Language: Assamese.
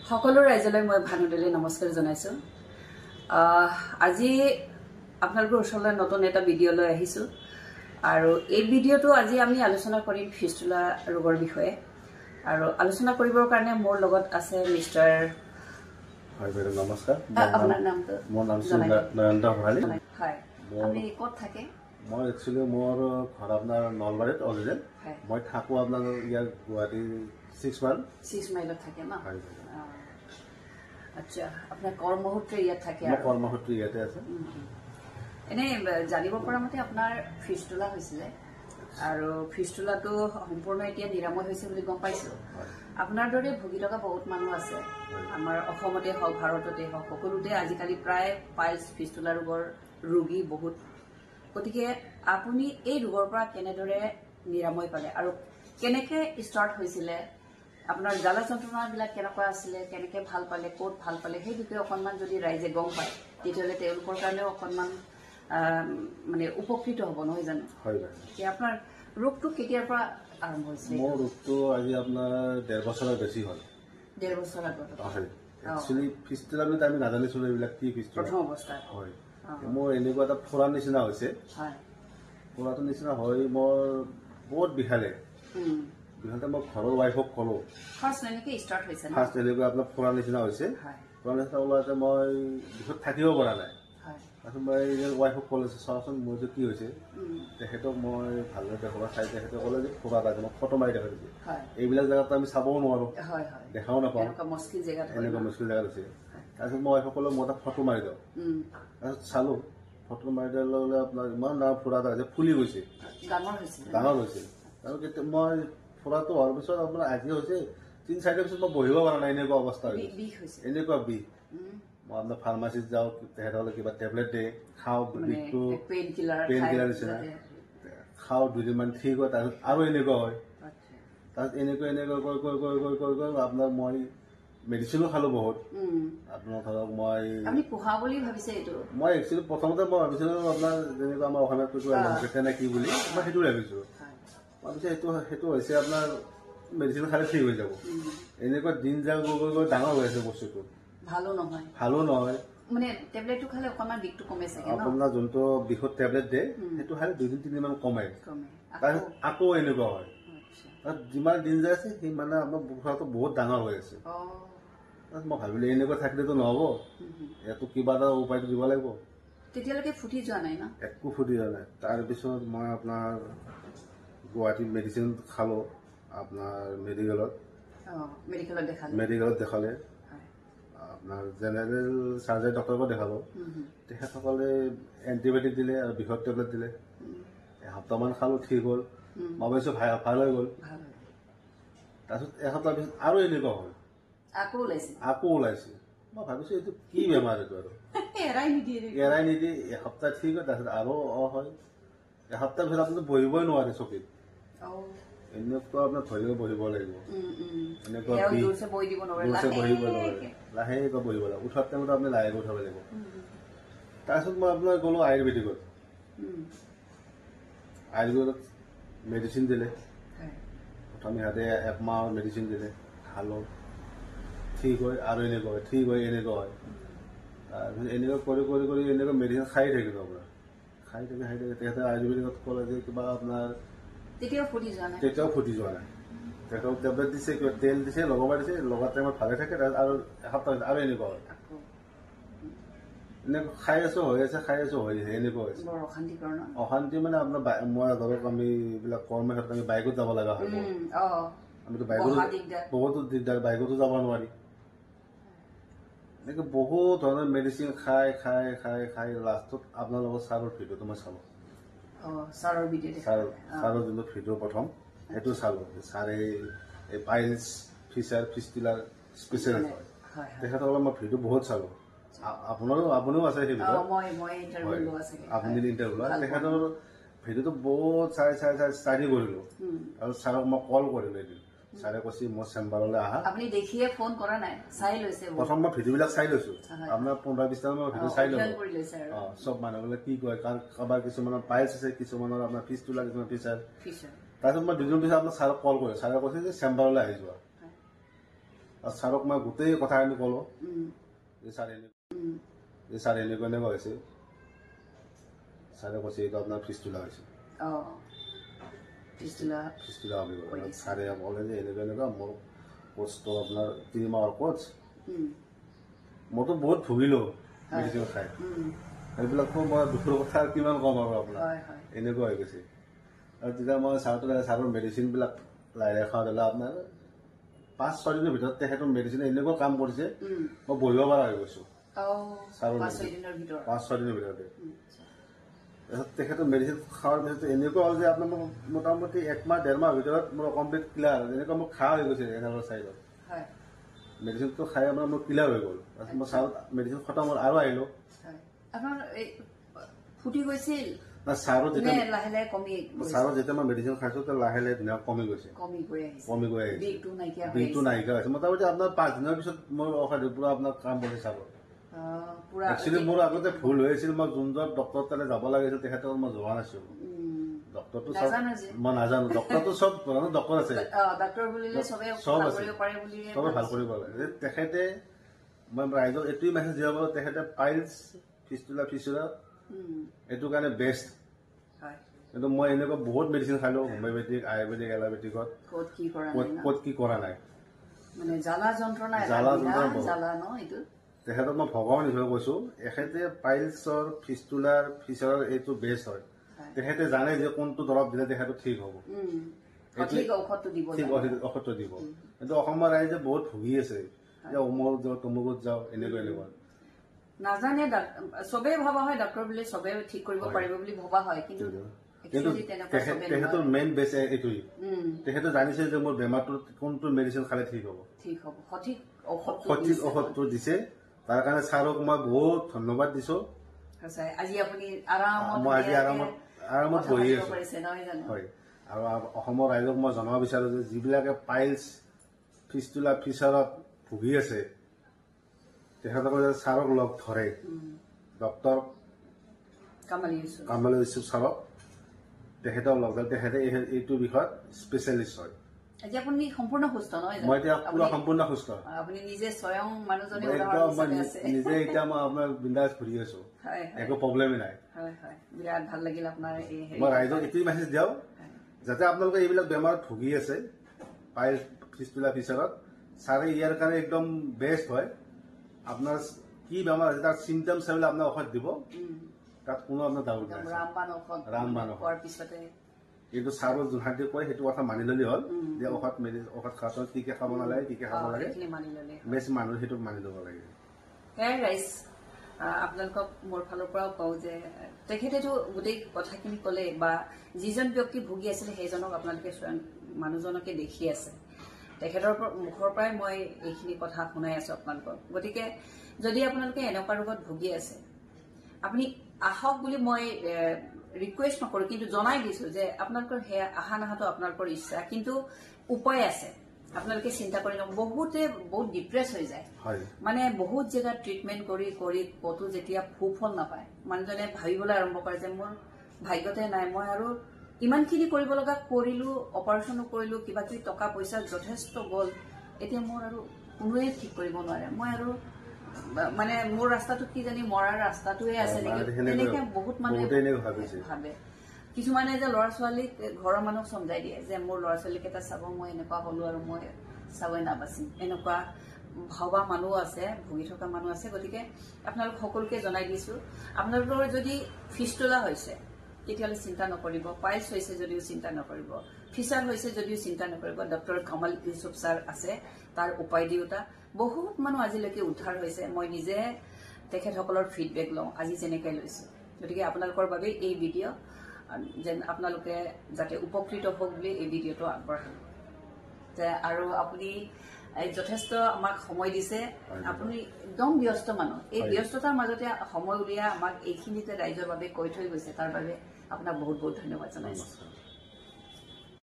সকলো ৰাইজলৈ মই ভানুদলৈ নমস্কাৰ জনাইছোঁ। আজি আপোনালোকৰ ওচৰলৈ নতুন এটা ভিডিঅ' লৈ আহিছোঁ আৰু এই ভিডিঅ'টো আজি আমি আলোচনা কৰিম ফিষ্টুলা ৰোগৰ বিষয়ে। আৰু আলোচনা কৰিবৰ কাৰণে মোৰ লগত আছে মিষ্টাৰ। হয় বাইদেউ, নমস্কাৰ। আপোনাৰ নামটো? মোৰ নাম শ্ৰী নয়ন্ত ভৰালী। হয়, আপুনি ক'ত থাকে? মই একচুৱেলি মোৰ ঘৰ আপোনাৰ নলবাৰীত অৰিজিনেল। মই থাকোঁ আপোনাৰ ইয়াৰ গুৱাহাটী 6 মাইল। 6 মাইলত থাকে ন? হয়। আচ্ছা, আপোনাৰ কৰ্মসূত্ৰে ইয়াত থাকে? মোৰ কৰ্মসূত্ৰে ইয়াতে আছে। এনেই জানিব পৰা মতে আপোনাৰ ফিষ্টুলা হৈছিলে আৰু ফিষ্টুলাটো সম্পূৰ্ণ এতিয়া নিৰাময় হৈছে বুলি গম পাইছোঁ। আপোনাৰ দৰে ভুগি থকা বহুত মানুহ আছে, আমাৰ অসমতে হওক ভাৰততে হওক সকলোতে আজিকালি প্ৰায় পাইলছ ফিষ্টুলা ৰোগৰ ৰোগী বহুত। গতিকে আপুনি এই ৰোগৰ পৰা কেনেদৰে নিৰাময় পালে আৰু কেনেকৈ ষ্টাৰ্ট হৈছিলে, আপোনাৰ জ্বালা যন্ত্ৰণাবিলাক কেনেকুৱা আছিলে, কেনেকৈ ভাল পালে, ক'ত ভাল পালে, সেই বিষয়ে অকণমান যদি ৰাইজে গম পায় তেতিয়াহ'লে তেওঁলোকৰ কাৰণেও অকণমান মানে উপকৃত হ'ব, নহয় জানো? হয়। এতিয়া আপোনাৰ ৰোগটো কেতিয়াৰ পৰা আৰম্ভ হৈছিলে? মোৰ ৰোগটো আজি আপোনাৰ 1.5 বছৰৰ বেছি হ'ল। 1.5 বছৰ আগত? হয়। একচুৱেলি ফিষ্টুলা বুলি আমি নাজানিছিলোঁ এইবিলাক কি ফিষ্টুলা। প্ৰথম অৱস্থাত? হয়। মোৰ এনেকুৱা এটা ফুৰা নিচিনা হৈছে। ফুৰাটো নিচিনা হৈ মোৰ বহুত বিষালে। বিষালে মই ঘৰৰ ৱাইফক ক'লো। ফাৰ্ষ্ট এনেকুৱা আপোনাৰ ফুৰা নিচিনা হৈছে। ফুৰা নিচিনা ওলাওঁতে মই বিষত থাকিব পৰা নাই। তাৰপিছত মই ৱাইফক ক'লো, চাওচোন মোৰ যে কি হৈছে। তেখেতক মই ভালদৰে দেখুৱাই চাই তেখেতে ক'লে যে ফুৰা এটা মই ফটো মাৰি দেখাই দিছে। এইবিলাক জেগাত আমি চাবও নোৱাৰোঁ, দেখাও নাপাওঁ, এনেকুৱা মুস্কিল জেগাত আছে। তাৰপিছত মই ৱাইফক ক'লো মই এটা ফটো মাৰি দিওঁ। তাৰপিছত চালোঁ, ফটো মাৰি দিয়াৰ লগে লগে আপোনাৰ ইমান ডাঙৰ ফুৰা এটা হৈছে, ফুলি গৈছে, ডাঙৰ হৈছে। আৰু কেতিয়া মই ফুৰাটো হোৱাৰ পিছত আপোনাৰ আজি হৈছে 3-4 পিছত মই বহিব পৰা নাই, এনেকুৱা অৱস্থা হৈছে, এনেকুৱা বিষ। মই আপোনাৰ ফাৰ্মাচীত যাওঁ, তেখেতসকলে কিবা টেবলেট দিয়ে, খাওঁ, বিষটো পেইন কিলাৰ নিচিনা খাওঁ, দুদিনমান ঠিক হয়, তাৰপিছত আৰু এনেকুৱা হয়। তাৰপিছত এনেকুৱা এনেকুৱা কৰি কৰি কৰি কৰি কৰি কৰি আপোনাৰ মই মেডিচিনো খালোঁ বহুত। আপোনাৰ ধৰক মই মই একচুৱেলি প্ৰথমতে মই ভাবিছিলোঁ আপোনাৰ যেনেকুৱা আমাৰ অসমীয়াত কৈছোঁ নে কি বুলি, মই সেইটো ভাবিছোঁ। ভাবিছোঁ সেইটো হৈছে আপোনাৰ মেডিচিন খালে ঠিক হৈ যাব। এনেকুৱা দিন যাৰ গৈ গৈ গৈ ডাঙৰ হৈ আছে বস্তুটো, ভালো নহয়, ভালো নহয়। মানে টেবলেটটো খালে অকণমান বিষটো কমে চাগে? আপোনাৰ যোনটো বিষত টেবলেট দিয়ে সেইটো খালে 2-3 দিন মান কমে, তাৰপিছত আকৌ এনেকুৱা হয়। তাৰপিছত যিমান দিন যাই আছে সিমানে আপোনাৰ বুকুটো বহুত ডাঙৰ হৈ আছে। তাৰপিছত মই ভাবিলোঁ এনেকুৱা থাকিলেতো নহ'ব, ইয়াতো কিবা এটা উপায়টো দিব লাগিব। তেতিয়ালৈকে ফুটি যোৱা নাই ন? একো ফুটি যোৱা নাই। তাৰপিছত মই আপোনাৰ গুৱাহাটীত মেডিচিন খালোঁ, আপোনাৰ মেডিকেলত মেডিকেলত দেখালে, আপোনাৰ জেনেৰেল চাৰ্জাৰী ডক্টৰকো দেখালোঁ। তেখেতসকলে এণ্টিবায়'টিক দিলে আৰু বিষৰ টেবলেট দিলে। এসপ্তাহমান খালোঁ, ঠিক হ'ল। মই ভাবিছোঁ ভাল হৈ গ'ল। তাৰপিছত এসপ্তাহ পিছত আৰু এনেকুৱা হ'ল, আকৌ ওলাইছে। মই ভাবিছোঁ এইটো কি বেমাৰ এইটো, আৰু এৰাই নিদিয়ে। এসপ্তাহ ঠিক হয়, তাৰপিছত আৰু হয়। এসপ্তাহ পিছত আপুনি বহিবই নোৱাৰে চকীত, এনেকুৱা আপোনাৰ ধৰিব বহিব লাগিব, এনেকুৱা বহিব নোৱাৰে, লাহেকৈ বহিব লাগিব। উঠাৰ টাইমত আপুনি লাহেকৈ উঠাব লাগিব। তাৰপিছত মই আপোনাৰ গ'লো আয়ুৰ্বেদিকত। আয়ুৰ্বেদিকত মেডিচিন দিলে, প্ৰথম সিহঁতে 1 মাহৰ মেডিচিন দিলে, খালোঁ, ঠিক হয়, আৰু এনেকুৱা হয়, ঠিক হয়, এনেকুৱা হয়। তাৰপিছত এনেকুৱা কৰি কৰি কৰি এনেকুৱা মেডিচিন খাই থাকিলোঁ আপোনাৰ, খাই থাকি খাই থাকি তেখেতে আয়ুৰ্বেদিকত ক'লে যে কিবা আপোনাৰ তেতিয়াও ফুটি যোৱা নাই, তেতিয়াও ফুটি যোৱা নাই। তেখেতক টেবলেট দিছে, কিবা তেল দিছে, লগাব দিছে, লগা টাইমত ভালে থাকে। তাৰপিছত আৰু এসপ্তাহ আৰু এনেকুৱা হয়, এনেকুৱা খাই আছোঁ, হৈ আছে, খাই আছোঁ, হৈ আছে, এনেকুৱা হৈছে। অশান্তি মানে আপোনাৰ মই ধৰক আমি এইবিলাক কৰ্মক্ষেত্ৰত আমি বাইকত যাব লগা হয়, আমিতো বাইকতো বহুতো দিগদাৰ, বাইকতো যাব নোৱাৰি। এনেকৈ বহুত ধৰণৰ মেডিচিন খাই খাই খাই খাই লাষ্টত আপোনালোকৰ ছাৰৰ ভিডিঅ'টো মই চালোঁ। ছাৰৰ যোনটো ভিডিঅ' প্ৰথম সেইটো চালোঁ। ছাৰে এই পাইলছ ফিচাৰ ফিষ্টিলাৰ স্পেচিয়েলিষ্ট হয়, তেখেতসকলৰ মই ভিডিঅ' বহুত চালোঁ। আপোনাৰো আপুনিও আছে সেই ভিডিঅ', আপুনি ইণ্টাৰভিউ লোৱা, তেখেতৰ ভিডিঅ'টো বহুত চাই চাই চাই ষ্টাডি কৰিলোঁ। আৰু ছাৰক মই কল কৰিলোঁ এদিন। ছাৰে কৈছে মোৰ চেম্বাৰলৈ আহা। আপুনি দেখিয়ে ফোন কৰা নাই, চাই লৈছে? প্ৰথম মই ভিডিঅ'বিলাক চাই লৈছো, আপোনাৰ 15-20টা মই ভিডিঅ' চাই ল'লো। চব মানুহবিলাক কি কয়, কাৰোবাৰ কিছুমানৰ পাইলছ আছে, কিছুমানৰ আপোনাৰ ফিষ্টুলা, কিছুমান ফিচাৰ। তাৰপিছত মই দুদিন পিছত আপোনাৰ ছাৰক কল কৰিলোঁ। ছাৰে কৈছে যে চেম্বাৰলৈ আহি যোৱা। ছাৰক মই গোটেই কথাখিনি ক'লোঁ যে ছাৰ এনেকুৱা এনেকুৱা হৈছে। ছাৰে কৈছে এইটো আপোনাৰ ফিষ্টুলা হৈছে। ফিষ্টুলা বুলি ক'লে। ছাৰে ক'লে যে এনেকুৱা এনেকুৱা মোৰ কোৰ্চটো আপোনাৰ 3 মাহৰ কোৰ্চ। মইতো বহুত ভুগিলোঁ মেডিচিন খাই, সেইবিলাকো মই দুখৰ কথা কিমান ক'ম আৰু আপোনাৰ, এনেকুৱা হৈ গৈছে। আৰু তেতিয়া মই ছাৰৰ মেডিচিনবিলাক লাহে লাহে খাওঁ দিলে আপোনাৰ 5-6 দিনৰ ভিতৰত তেখেতৰ মেডিচিনে এনেকুৱা কাম কৰিছে, মই বহিব পৰা হৈ গৈছোঁ ছাৰৰ 5-6 দিনৰ ভিতৰতে। তাৰপিছত তেখেতৰ মেডিচিন খোৱাৰ পিছত এনেকুৱা হ'ল যে আপোনাৰ মোটামুটি 1 মাহ 1.5 মাহৰ ভিতৰত মোৰ কমপ্লিট ক্লিয়াৰ, যেনেকুৱা মোৰ ঘাঁ হৈ গৈছে এনেকুৱা চাইডত। মেডিচিনটো খাই আপোনাৰ মোৰ ক্লিয়াৰ হৈ গ'ল। তাৰপিছত মই ছাৰত মেডিচিন খতম হ'ল আৰু আহিলোঁ। ফুটি গৈছিল ছাৰো যেতিয়া মই মেডিচিন খাইছো লাহে লাহে ধুনীয়া কমি গৈছে, কমি গৈ আহিছে, বিষটো নাইকিয়া হৈছে। মোটামুটি আপোনাৰ 5 দিনৰ পিছত মোৰ ঔষধ পুৰা আপোনাৰ কাম কৰিছে ছাৰৰ। একচুৱেলি মোৰ আগতে ভুল হৈ আছিল, মই যোনজন ডক্টৰ তালৈ যাব লাগিছিল তেখেতক মই যোৱা নাছিলো। ডক্টৰটো চব মই নাজানো, ডক্টৰটো চব ধৰণৰ ডক্টৰ আছে, চব আছে, চবে ভাল কৰিব লাগে। তেখেতে মই ৰাইজক এইটোৱে মেছেজ দিব পাৰো, তেখেতে পাইলছ, ফিষ্টুলা, ফিচুৰা এইটো কাৰণে বেষ্ট। কিন্তু মই এনেকুৱা বহুত মেডিচিন খালো, হোমিঅ'পেথিক, আয়ুৰ্বেদিক, এলোপেথিকত ক'ত কি কৰা নাই। জ্বালা যন্ত্ৰণা। তেখেতক মই ভগৱান হিচাপে কৈছো, এখেতে পাইলছৰ, ফিষ্টুলাৰ, ফিচাৰৰ এইটো বেষ্ট হয়। তেখেতে জানে যে কোনটো দৰৱ দিলে তেখেতো ঠিক হ'ব, ঠিক ঔষধটো দিব। কিন্তু অসমৰ ৰাইজে বহুত ভুগি আছে যে অমুকত যাওঁ, তমুকত যাওঁ, এনেকুৱা এনেকুৱা নাজানে। চবেই ভবা হয় ডক্টৰ বুলি চবে ঠিক কৰিব পাৰিব বুলি ভবা হয়, কিন্তু তেখেতৰ মেইন বেছ এইটোৱেই। তেখেতে জানিছে যে মোৰ বেমাৰটো কোনটো মেডিচিন খালে ঠিক হ'ব, ঠিক হ'ব, সঠিক ঔষধটো দিছে। তাৰ কাৰণে ছাৰক মই বহুত ধন্যবাদ দিছো। আজি আপুনি আৰামত, মই আজি আৰামত বহি আছো। হয়, আৰু অসমৰ ৰাইজক মই জনাব বিচাৰো যে যিবিলাকে পাইলছ, ফিষ্টুলা, ফিচাৰত ভুগি আছে, তেখেতসকলে ছাৰক লগ ধৰে, ডক্টৰ কামাল ইউচুফ ছাৰক তেখেতক লগ ধৰে। তেখেতে এইটো বিষয়ত স্পেচিয়েলিষ্ট হয়। আজি আপুনি সম্পূৰ্ণ সুস্থ নহয়? মই এতিয়া পুৰা সম্পূৰ্ণ সুস্থ। আপুনি নিজে স্বয়ং মানুহজনে নিজে এতিয়া মই আপোনাৰ বিন্দাছ ঘূৰি আছো, একো প্ৰব্লেমেই নাই। বিৰাট ভাল লাগিল আপোনাৰ। মই ৰাইজক এইটোৱে মেছেজ দিওঁ যাতে আপোনালোকে এইবিলাক বেমাৰত ভুগি আছে, পাইলছ, ফিষ্টুলা, ফিচাৰত, ছাৰে ইয়াৰ কাৰণে একদম বেষ্ট হয়। আপোনাৰ কি বেমাৰ আছে তাৰ চিমটম চাই পেলাই আপোনাক ঔষধ দিব, তাত কোনো আপোনাৰ ডাউট নাই। ৰামবান ঔষধ পিছতে কিন্তু ছাৰৰ যোনহাতে কয় সেইটো কথা মানি ল'লে হ'ল যে ঔষধ খোৱাটো কি খাব নালাগে, কি খাব লাগে, বেছ মানুহ সেইটো মানি ল'ব লাগে। সেয়াই ৰাইজ, আপোনালোকক মোৰ ফালৰ পৰাও কওঁ যে তেখেতেতো গোটেই কথাখিনি ক'লে, বা যিজন ব্যক্তি ভুগি আছিলে সেইজনক আপোনালোকে স্বয়ং মানুহজনকে দেখি আছে, তেখেতৰ মুখৰ পৰাই মই এইখিনি কথা শুনাই আছো আপোনালোকক। গতিকে যদি আপোনালোকে এনেকুৱা ৰোগত ভুগি আছে, আপুনি আহক বুলি মই ৰিকুৱেষ্ট নকৰোঁ, কিন্তু জনাই দিছো যে আপোনালোকৰ সেয়া আহা নাহাটো আপোনালোকৰ ইচ্ছা, কিন্তু উপায় আছে, আপোনালোকে চিন্তা কৰি নক। বহুতে বহুত ডিপ্ৰেছ হৈ যায়, মানে বহুত জেগাত ট্ৰিটমেণ্ট কৰি কৰি ক'তো যেতিয়া সুফল নাপায়, মানুহজনে ভাবিবলৈ আৰম্ভ কৰে যে মোৰ ভাগ্যতে নাই, মই আৰু ইমানখিনি কৰিব লগা কৰিলো, অপাৰেশ্যনো কৰিলো, কিবা কিবি টকা পইচা যথেষ্ট গ'ল, এতিয়া মোৰ আৰু কোনোৱে ঠিক কৰিব নোৱাৰে, মই আৰু মানে মোৰ ৰাস্তাটো কি জানি মৰাৰ ৰাস্তাটোৱে আছে নেকি, তেনেকে বহুত মানুহে ভাবে। কিছুমানে যে ল'ৰা ছোৱালীক ঘৰৰ মানুহক চমজাই দিয়ে যে মোৰ ল'ৰা ছোৱালীকেইটা চাব, মই এনেকুৱা হলো আৰু মই চাবই নাবাচিম, এনেকুৱা ভবা মানুহ আছে, ভুগি থকা মানুহ আছে। গতিকে আপোনালোক সকলোকে জনাই দিছো, আপোনালোকৰ যদি ফিষ্টুলা হৈছে তেতিয়াহ'লে চিন্তা নকৰিব, পাইলছ হৈছে যদিও চিন্তা নকৰিব, ফিচাৰ হৈছে যদিও চিন্তা নকৰিব, ডক্টৰ কামাল ইউচুফ ছাৰ আছে, তাৰ উপায় দিওঁতা বহুত মানুহ আজিলৈকে উদ্ধাৰ হৈছে। মই নিজে তেখেতসকলৰ ফিডবেক লওঁ, আজি যেনেকৈ লৈছোঁ। গতিকে আপোনালোকৰ বাবে এই ভিডিঅ' যেন আপোনালোকে যাতে উপকৃত হওক বুলি এই ভিডিঅ'টো আগবঢ়ালোঁ। আৰু আপুনি যথেষ্ট আমাক সময় দিছে, আপুনি একদম ব্যস্ত মানুহ, এই ব্যস্ততাৰ মাজতে সময় উলিয়াই আমাক এইখিনিতে ৰাইজৰ বাবে কৈ থৈ গৈছে, তাৰ বাবে আপোনাক বহুত বহুত ধন্যবাদ জনাইছোঁ।